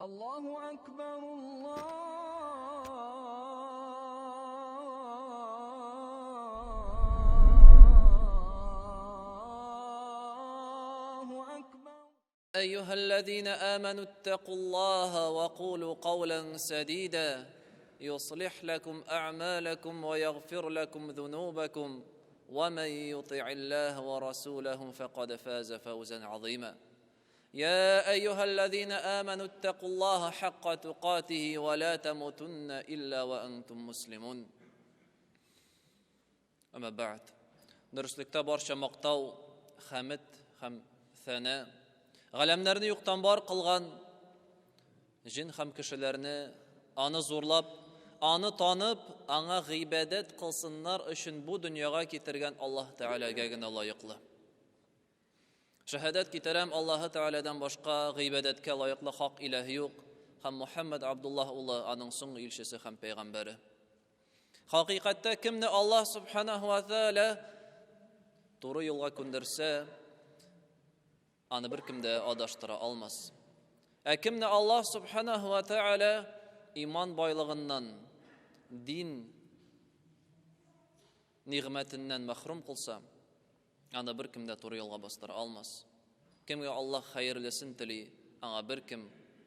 Аллаһу әкбәр, Аллаһу әкбәр. أيها الذين آمنوا اتقوا الله وقولوا قولا سديدا يصلح لكم أعمالكم ويغفر لكم ذنوبكم ومن يطع الله ورسوله فقد فاز فوزا عظيما يا أيها الذين آمنوا اتقوا الله حق تقاته ولا تموتن إلا وأنتم مسلمون أما بعد Дөреслектә барча мактау, хәмед һәм сәнә галәмнәрне юктан бар кылган җен һәм кешеләрне аны зурлап, аны танып, аңа гыйбадәт кылсыннар өчен бу дөньяга китергән Аллаһ Тәгаләгә генә лаеклы. Шәһадәт китерәм, Аллаһы Тәгаләдән башка гыйбадәткә лаеклы хак иләһ юк һәм Мухәммәд Абдуллаһ улы аның соңгы илчесе һәм пәйгамбәре. Хакыйкатьтә кемне Аллаһ Субханаһу ва Тәгалә туры юлга күндерсә, аны беркем дә адаштыра алмас. Ә кемне Аллаһ Субханаһу ва Тәгалә иман байлыгыннан, дин нигъмәтеннән мәхрүм кылса, Аны беркем дә туры юлга бастыра алмас. Кемгә Аллаһ хәерлесен тели, аңа беркем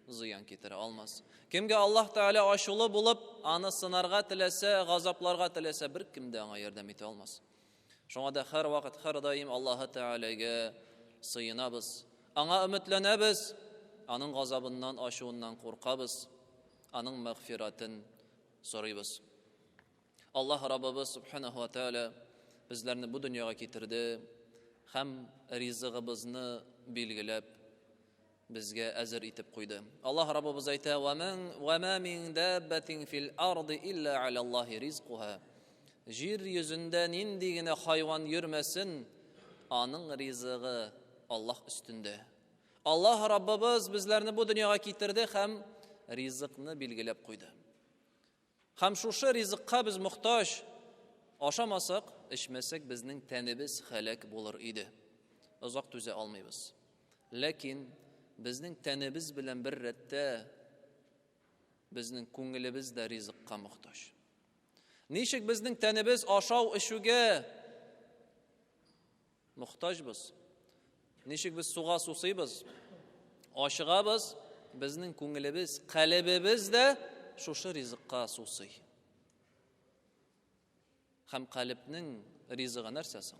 зыян китерә алмас. Кемгә Аллаһ Тәгалә ачулы булып, аны сынарга теләсә, газапларга теләсә, беркем дә аңа ярдәм итә алмас. Шуңа да һәрвакыт, һәрдаим Аллаһы Тәгаләгә сыенабыз. Аңа өметләнәбез, аның газабыннан, ачуыннан куркабыз, аның мәгъфирәтен сорыйбыз. Аллаһ Раббыбыз Субханаһу ва Тааля безләрне бу дөньяга китерде һәм ризыгыбызны билгеләп безгә әзер итеп куйды. Аллаһ Раббыбыз әйтә: "Ва ман ва ма мин даббатин фил арды илля алаллаһи ризкуха." Җир йөзендә нинди генә хайван йөрмәсен, аның ризыгы Аллаһ өстендә. Аллаһ Раббыбыз безләрне бу дөньяга китерде һәм ризыкны билгеләп куйды. Һәм шушы ризыкка без мохтаҗ. Ашамасак, эчмәсәк, безнең тәнебез һәлак булыр иде. Озак түзә алмыйбыз. Ләкин безнең тәнебез белән бер рәттә безнең күңелебез дә ризыкка мохтаҗ. Ничек безнең тәнебез ашау-эчүгә Мохтаҗбыз. Ничек без суга сусыйбыз, ашыгабыз, безнең күңелебез, калебебез дә шушы ризыкка сусый. Һәм калебнең ризыгы нәрсә соң?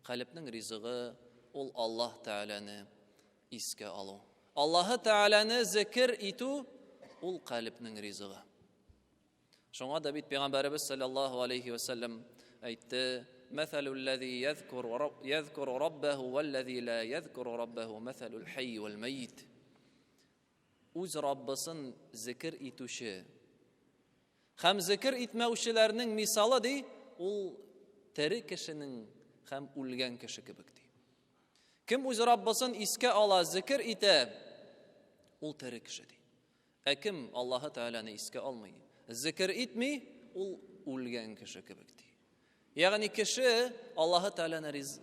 Калебнең ризыгы ул Аллаһ Тәгаләне искә алу. Аллаһы Тәгаләне зикер итү ул калебнең ризыгы. Шуңа да бит Пәйгамбәребез саллаллаһу алейхи ва саллям әйтте: "Мәсәлул лази язкуру раббаху валлази ла язкуру раббаху мәсәлул хәйй вал мәйит." Үз Раббысын зикер итүче һәм зикер итмәүчеләрнең мисалы ди, ул тере кешенең һәм үлгән кеше кебек ди. Кем үз Раббысын искә ала, зикер итә, ул тере кеше ди. Ә кем Аллаһы Тәгаләне искә алмый, зикер итми, ул үлгән кеше кебек ди. Ягъни кеше Аллаһы Тәгаләне риз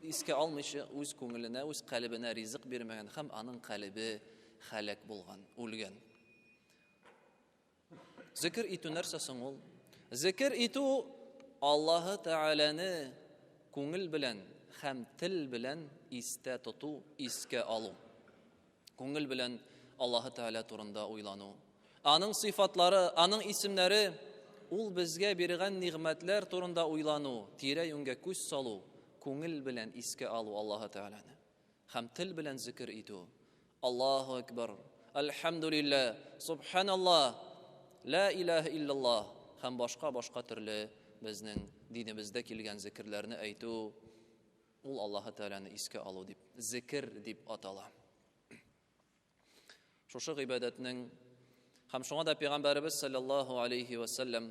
искә алмыйча үз күңеленә, үз калебенә ризык бирмәгән һәм аның калебе хәләк булган, үлгән. Зикер итү нәрсә соң ул? Зикер итү Аллаһы Тәгаләне күңел белән һәм тел белән истә тоту, искә алу. Күңел белән Аллаһы Тәгалә турында уйлану. Аның сыйфатлары, аның исемнәре, ул безгә биргән нигъмәтләр турында уйлану, тирә-юньгә күз салу, күңел белән искә алу Аллаһы Тәгаләне. Һәм тел белән зикер итү. Аллаһу Акбар, Әлхәмдүлилләһ, Субханаллаһ, Ла илаһа иллаллаһ һәм башка-башка төрле безнең динебездә килгән зикерләрне әйтү, ул Аллаһы Тәгаләне искә алу дип, зикер дип атала. Шушы гыйбадәтнең һәм шуңа да пәйгамбәребез саллаллаһу алейхи ва саллям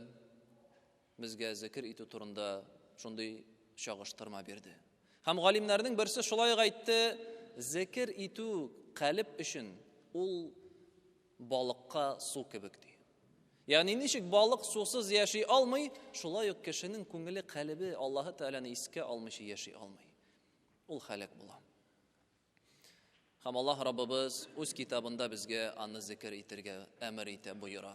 безгә зикер итү турында шундый чагыштырма бирде. Һәм галимнәрнең берсе шулай ук әйтте, зикер итү калеб өчен ул балыкка су кебек ди. Ягъни ничек балык сусыз яши алмый, шулай ук кешенең күңеле, калебе Аллаһы Тәгаләне искә алмыйча яши алмый. Ул һәлак була. Һәм Аллаһ Раббыбыз үз китабында безгә аны зикер итергә әмер итә, боера.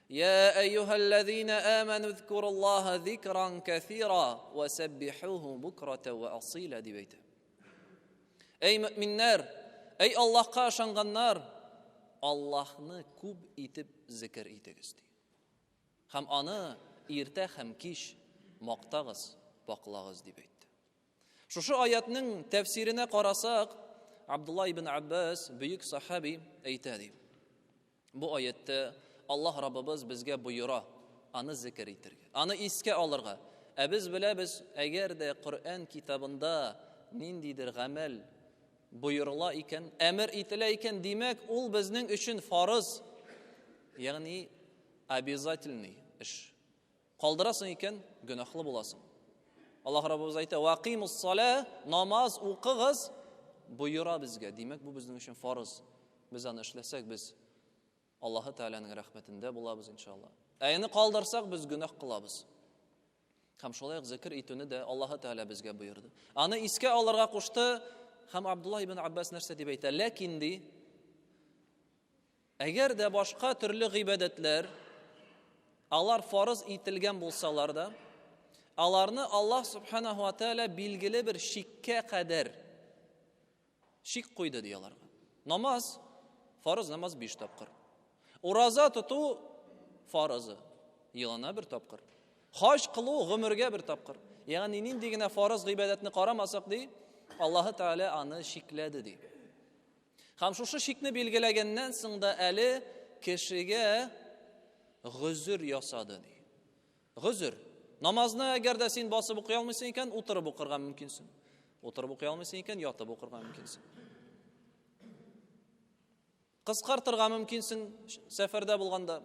Я әйюһәлләзина аману зкуруллаһа зикран кәсира ва сәббихуху букрата ва асила дип әйтә. Әй мөминнәр, әй Аллаһка ышанганнар, Аллаһны күп итеп зикер итегез ди. Һәм аны иртә һәм кич мактагыз, паклагыз дип әйтте. Шушы аятның тәфсиренә карасак, Абдулла ибн Аббас, бөек сахаби, әйтә ди. Бу аятта Аллаһ Раббыбыз безгә боера аны зикер итәргә, аны искә алырга. Ә без беләбез, әгәр дә Коръән китабында ниндидер гамәл боерыла икән, әмер ителә икән, димәк, ул безнең өчен фарыз, ягъни обязательный эш. Калдырасың икән, гөнаһлы буласың. Аллаһ Раббыбыз әйтә: "Вакимус сала", намаз укыгыз, боера безгә. Димәк, бу безнең өчен фарыз. Без аны эшләсәк, без Аллаһы Тәгаләнең рәхмәтендә булабыз иншалла. Ә аны калдырсак, без гөнаһ кылабыз. Һәм шулай ук зикр итүне дә Аллаһы Тәгалә безгә боерды. Аны искә алырга кушты. Һәм Абдулла ибн Аббас нәрсә дип әйтә? Ләкин ди, Әгәр дә башка төрле гыйбадәтләр алар фарыз ителгән булсалар да, аларны Аллаһ субханаху ва тааля билгеле бер чиккә кадәр чик куйды ди аларга. Намаз фарыз намаз 5 тапкыр. Ураза тоту фарызы елына бер тапкыр. Хаҗ кылу гомергә бер тапкыр. Ягъни нинди генә фарыз гыйбадәтне карамасак ди, Аллаһы Тааля аны чикләде ди. Һәм шушы чикне билгеләгәннән соң да әле кешегә гозер ясады ди. Гозер. Намазны әгәр дә син басып укый алмыйсың икән, утырып укырга мөмкинсең. Утырып укый алмыйсың икән, ятып укырга мөмкинсең. Кыскартырга мөмкинсең сәфәрдә булганда.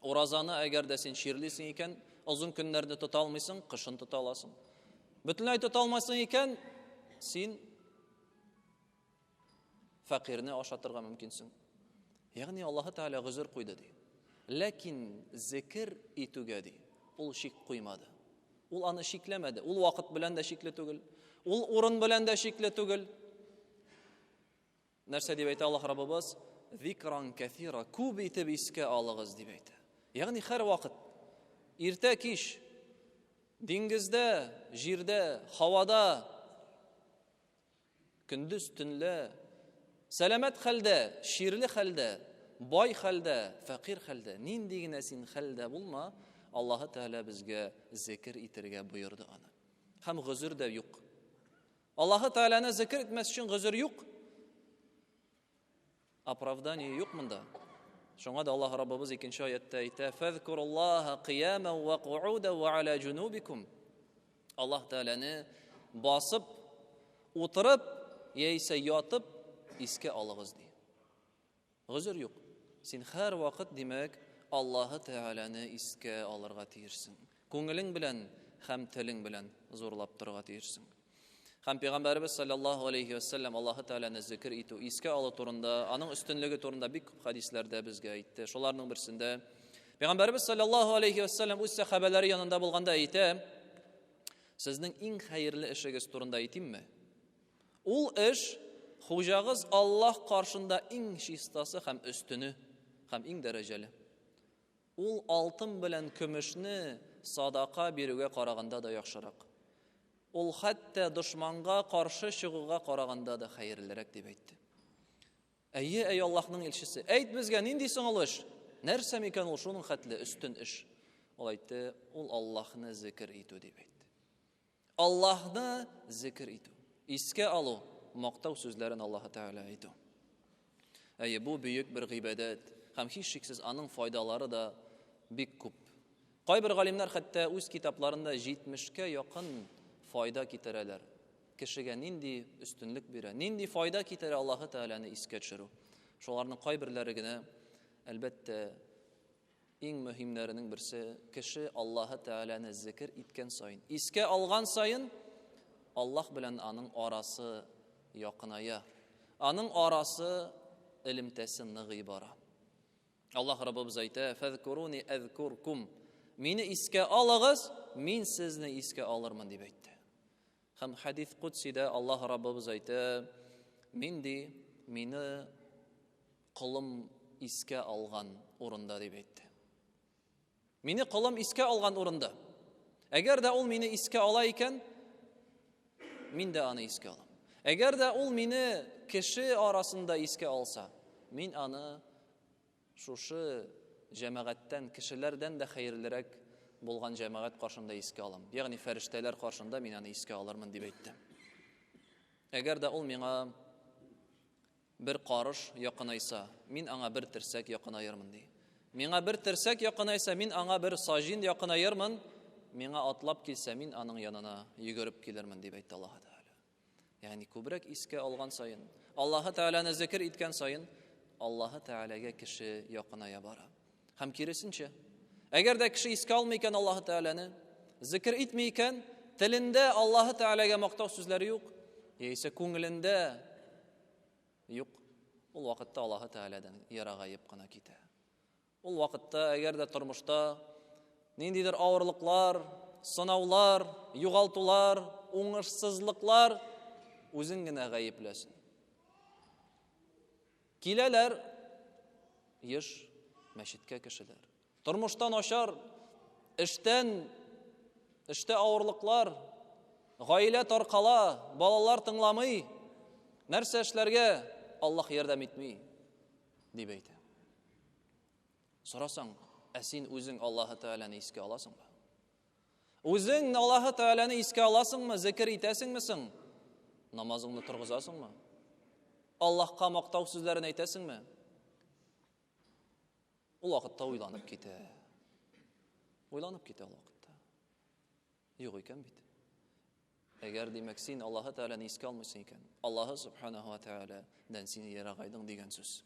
Уразаны әгәр дә син чирлисең икән, озын көннәрне тота алмыйсың, кышын тота аласың. Бөтенләй тота алмайсың икән, син фәкыйрьне ашатырга мөмкинсең. Ягъни Аллаһы Тәгалә гозер куйды ди. Ләкин зикер итүгә ди, ул шик куймады. Ул аны шикләмәде. Ул вакыт белән дә шикле түгел. Ул урын белән дә шикле түгел. Нәрсә дип әйтә Аллаһ Раббыбыз? Зикран кәсира, күп итеп искә алыгыз дип әйтә. Ягъни һәр вакыт иртә кич диңгездә, җирдә, һавада Көндез, төнлә, сәламәт хәлдә, чирле хәлдә, бай хәлдә, фәкыйрь хәлдә, нинди генә син хәлдә булма, Аллаһы Тәгалә безгә зикер итәргә боерды аны. Һәм гозер дә юк. Аллаһы Тәгаләне зикер итмәс өчен гозер юк. Оправдание юк монда. Шуңа да Аллаһ Раббыбыз икенче аятта әйтә: "Фәзкуруллаһа кыяман ва кууда ва аля җунубикум". Аллаһ Тәгаләне басып, утырып яисә ятып искә алыгыз ди. Гозер юк. Син һәр вакыт, димәк, Аллаһы Тәгаләне искә алырга тиешсең. Күңелең белән һәм телең белән зурлап торырга тиешсең. Һәм Пәйгамбәребез саллаллаһу алейхи ва саллям Аллаһы Тәгаләне зикер итү, искә алу турында, аның өстенлеге турында бик күп хәдисләрдә безгә әйтте. Шуларның берсендә Пәйгамбәребез саллаллаһу алейхи ва саллям үз сәхабәләре янында булганда әйтә: "Сезнең иң хәерле эшегез турында әйтимме? Ул эш хуҗагыз Аллаһ каршында иң чистасы һәм өстене һәм иң дәрәҗәле. Ул алтын белән көмешне садака бирүгә караганда да яхшырак. Ул хәтта дошманга каршы чыгуга караганда да хәерлерәк, дип әйтте. Әйе, әй Аллаһның илчесе, әйт безгә, нинди соң ул эш? Нәрсә микән ул шуның хәтле өстен эш? Ул әйтте, ул Аллаһны зикер итү, дип әйтте. Аллаһны зикер итү, искә алу, мактау сүзләрен Аллаһы Тәгалә әйтү. Әйе, бу бөек бер гыйбадәт һәм һичшиксез аның файдалары да бик күп. Кайбер галимнәр хәтта үз китапларында 70-кә якын файда китерәләр. Кешегә нинди өстенлек бирә, нинди файда китерә Аллаһы Тәгаләне искә төшерү. Шуларның кайберләре генә, әлбәттә, Иң мөһимнәренең берсе, кеше Аллаһы Тәгаләне зикер иткән саен, искә алган саен, Аллаһ белән аның арасы якыная. Аның арасы, элемтәсе ныгый бара. Аллаһ Раббыбыз әйтә, "Фәзкуруни әзкуркум". Мине искә алыгыз, мин сезне искә алырмын дип әйтте. Һәм хәдис кудсидә Аллаһ Раббыбыз әйтә, Мин ди, Мине колым искә алган урында, дип әйтте. Мине колым искә алган урында. Әгәр дә ул мине искә ала икән, мин дә аны искә алам. Әгәр дә ул мине кеше арасында искә алса, мин аны шушы җәмәгатьтән, кешеләрдән дә хәерлерәк булган җәмәгать каршында искә алам. Ягъни фәрештәләр каршында мин аны искә алырмын дип әйтте. Әгәр дә ул миңа бер карыш якынайса, мин аңа бер терсәк якынаермын, ди. Миңа бер терсәк якынайса, мин аңа бер сажин якынаермын, миңа атлап килсә, мин аның янына йөгереп килермен, дип әйтте Аллаһ Тәгалә. Ягъни күбрәк искә алган саен, Аллаһ Тәгаләне зикер иткән саен, Аллаһ Тәгаләгә кеше якыная бара. Һәм киресенчә, әгәр дә кеше искә алмый икән Аллаһ Тәгаләне, зикер итми икән, телендә Аллаһ Тәгаләгә мактау сүзләре юк, яисә күңелендә юк, ул вакытта Аллаһ Тәгаләдән ерагаеп кына китә. Ул вакытта, әгәр дә тормышта ниндидер авырлыклар, сынаулар, югалтулар, уңышсызлыклар, үзең генә гаепләсен. Киләләр еш мәчеткә кешеләр. Тормышта начар, эштән, эштә авырлыклар, гаилә таркала, балалар тыңламый. Нәрсә эшләргә? Аллаһ ярдәм итми, дип әйтә. Сорасаң, ә син үзең Аллаһы Тәгаләне искә аласыңмы? Үзең Аллаһы Тәгаләне искә аласыңмы, зикер итәсеңме соң? Намазыңны торгызасыңмы? Аллаһка мактау сүзләрен әйтәсеңме? Ул вакытта уйланып китә. Уйланып китә ул вакытта. Юк икән бит. Әгәр, димәк, син Аллаһы Тәгаләне искә алмыйсың икән, Аллаһы Субханаһу ва Тәгаләдән син ерагайдың дигән сүз.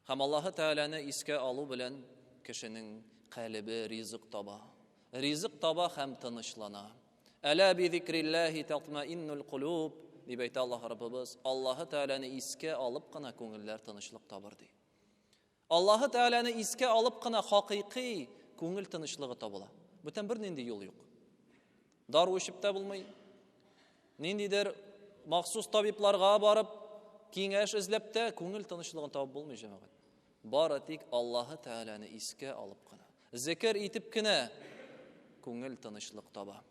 Һәм Аллаһы Тәгаләне искә алу белән кешенең калебе ризык таба. Ризык таба һәм тынычлана. Әлә би зикрилләһи татмаиннул кулуб, дип әйтә Аллаһ Раббыбыз. Аллаһы Тәгаләне искә алып кына күңелләр тынычлык табыр ди. Аллаһы Тәгаләне искә алып кына хакыйкый күңел тынычлыгы табыла. Бүтән бернинди юл юк. Дару эчеп тә булмый. Ниндидер махсус табибларга барып, киңәш эзләп тә күңел тынычлыгын табып булмый, җәмәгать. Бары тик Аллаһы Тәгаләне искә алып кына, зикер итеп кенә күңел тынычлык таба.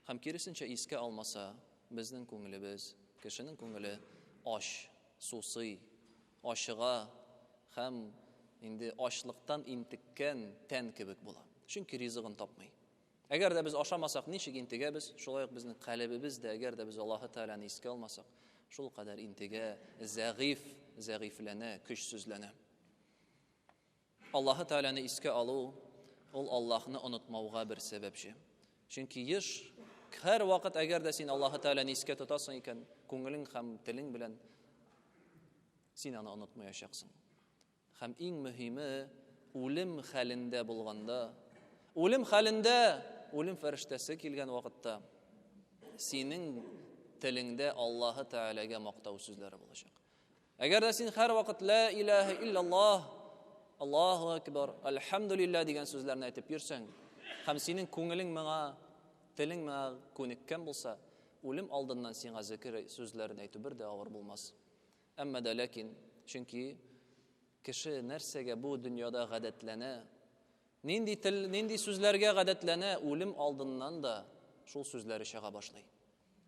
Һәм киресенчә искә алмаса, безнең күңелебез, кешенең күңеле ач, сусый, ачыга һәм инде ачлыктан интеккән тән кебек була. Чөнки ризыгын тапмый. Әгәр дә без ашамасак, ничек интегәбез, шулай ук безнең калебебез дә, әгәр дә без Аллаһы Тәгаләне искә алмасак, шул кадәр интегә, зәгыйф, зәгыйфьләнә, көчсезләнә. Аллаһы Тәгаләне искә алу ул Аллаһны онытмауга бер сәбәпче. Чөнки еш һәр вакыт әгәр дә син Аллаһы Тәгаләне искә тотасың икән, күңелең һәм телең белән син аны онытмаячаксың. Һәм иң мөһиме, үлем хәлендә булганда, үлем хәлендә, үлем фәрештәсе килгән вакытта, синең телеңдә Аллаһы Тәгаләгә мактау сүзләре булачак. Әгәр дә син һәрвакыт ла илаһа иллаллаһ, Аллаһу акбар, альхамдулилла дигән сүзләрне әйтеп йөрсәң, һәм синең күңелең моңа, телең моңа күнеккән булса, үлем алдыннан сиңа зикер сүзләрен әйтү бер дә авыр булмас. Әмма дә ләкин, чөнки кеше нәрсәгә бу дөньяда гадәтләнә, нинди тел, нинди сүзләргә гадәтләнә, үлем алдыннан да шул сүзләре чыга башлый.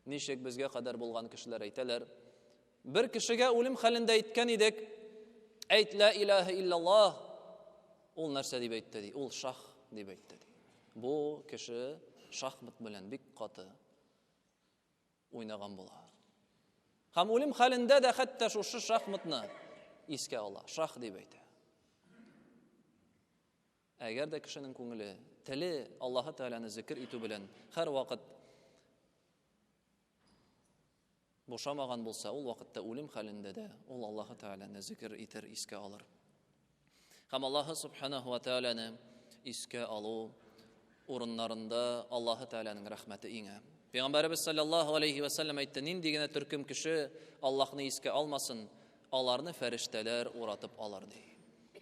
Ничек безгә кадәр булган кешеләр әйтәләр, бер кешегә үлем хәлендә әйткән идек, әйт ла илаһа иллаллаһ, ул нәрсә дип әйтте ди, ул шах дип әйтте ди. Бу кеше шахмат белән бик каты уйнаган була. Һәм үлем хәлендә дә хәтта шушы шахматны искә ала, шах дип әйтә. Әгәр дә кешенең күңеле, теле Аллаһы Тәгаләне зикер итү белән һәрвакыт бушамаган булса, ул вакытта үлем хәлендә дә ул Аллаһы Тәгаләне зикер итер, искә алыр. Һәм Аллаһы Субханаху ва Тәгаләне искә алу урыннарында Аллаһы Тәгаләнең рәхмәте иңә. Пәйгамбәребез саллаллаһу алейхи ва сәлләм әйтте, нинди генә төркем кеше Аллаһны искә алмасын, аларны фәрештәләр уратып алыр ди.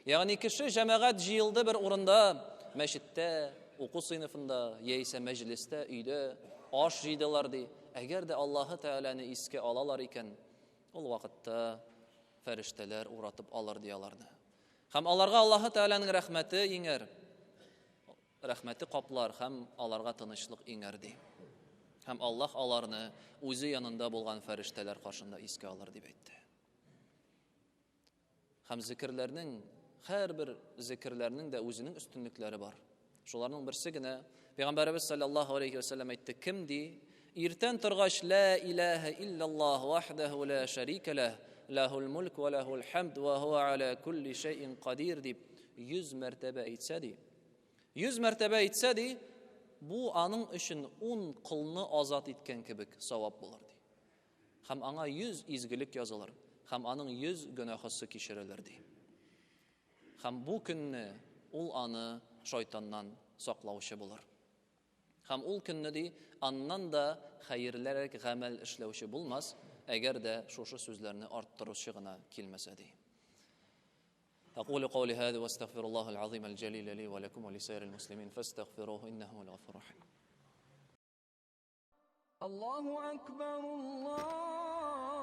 Ягъни кеше җәмәгать җыелды бер урында, мәчеттә, уку сыйныфында, яисә мәҗлестә, өйдә аш җыйдылар ди. Әгәр дә Аллаһы Тәгаләне искә алалар икән, Ул вакытта фәрештәләр уратып алыр ди аларны. Һәм аларга Аллаһы Тәгаләнең рәхмәте иңәр. Рәхмәте каплар һәм аларга тынычлык иңәр ди. Һәм Аллаһ аларны үзе янында булган фәрештәләр каршында искә алыр дип әйтте. Һәм зикерләрнең һәрбер зикерләрнең дә үзенең өстенлекләре бар. Шуларның берсе генә Пәйгамбәребез саллаллаһу алейхи ва сәлләм әйтте, кем ди, иртән торгач ла илаһа иллаллаһ вахдаху ла шәрика лах, лахул мулк ва лахул хамд ва хуа аля кулли шәйин кадир дип 100 мәртәбә әйтсә ди. 100 мәртәбә әйтсә ди, бу аның өчен 10 кылны азат иткән кебек савап булыр ди. Һәм аңа 100 изгелек язылыр, һәм аның 100 гөнаһысы кичерелер ди. Һәм бу көнне ул аны шайтаннан саклаучы булыр. Һәм ул көнне ди, аннан да хәерлерәк гамәл эшләүче булмас, әгәр дә шушы сүзләрне арттыручы гына килмәсә ди. أقول قولي هذا واستغفر الله العظيم الجليل لي ولكم ولسائر المسلمين فاستغفروه إنه هو الغفور الرحيم. الله أكبر الله.